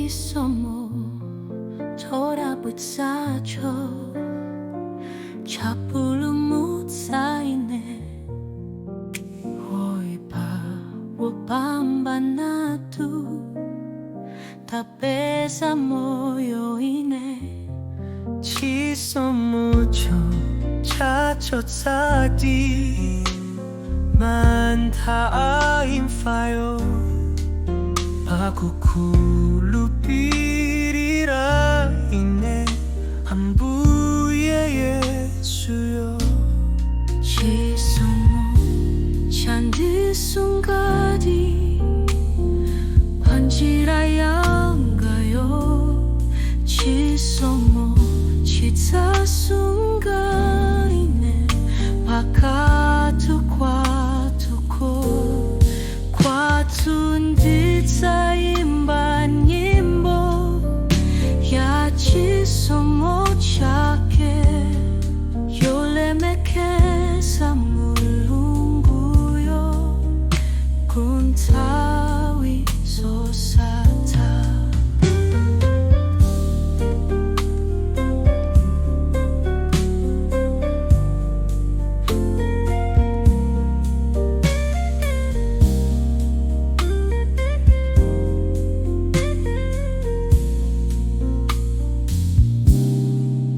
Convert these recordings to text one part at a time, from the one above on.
Chisomo chodabwitsacho chapulumutsa ine, oipa wopambanatu, tapeza moyo ine. Chisomocho chachotsadi mantha a imfayo, pakukhulupirira ine Ambuye Yesuyo. Chisomo chandisungadi panjira yangayo, chisomo chidzasunga ine pakati kwathuko. Kwathu ndidzaimba nyimbo ya chisomo chake, yolemekeza Mulunguyo kunthawi zosatha.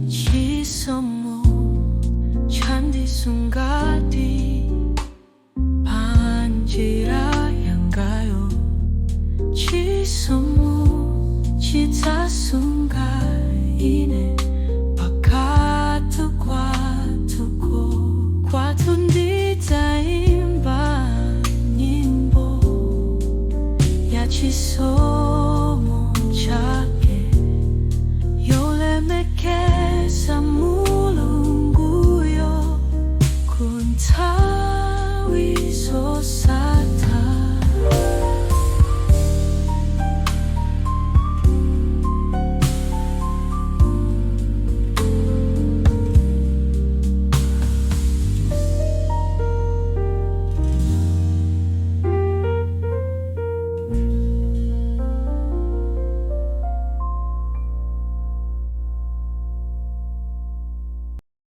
Chisomo chandisungadi panjira yangayo, chisomo chidzasunga ine pakati kwathuko. Kwathu ndidzaimba nyimbo ya chisomo chake, yolemekeza Mulunguyo kunthawi zosatha.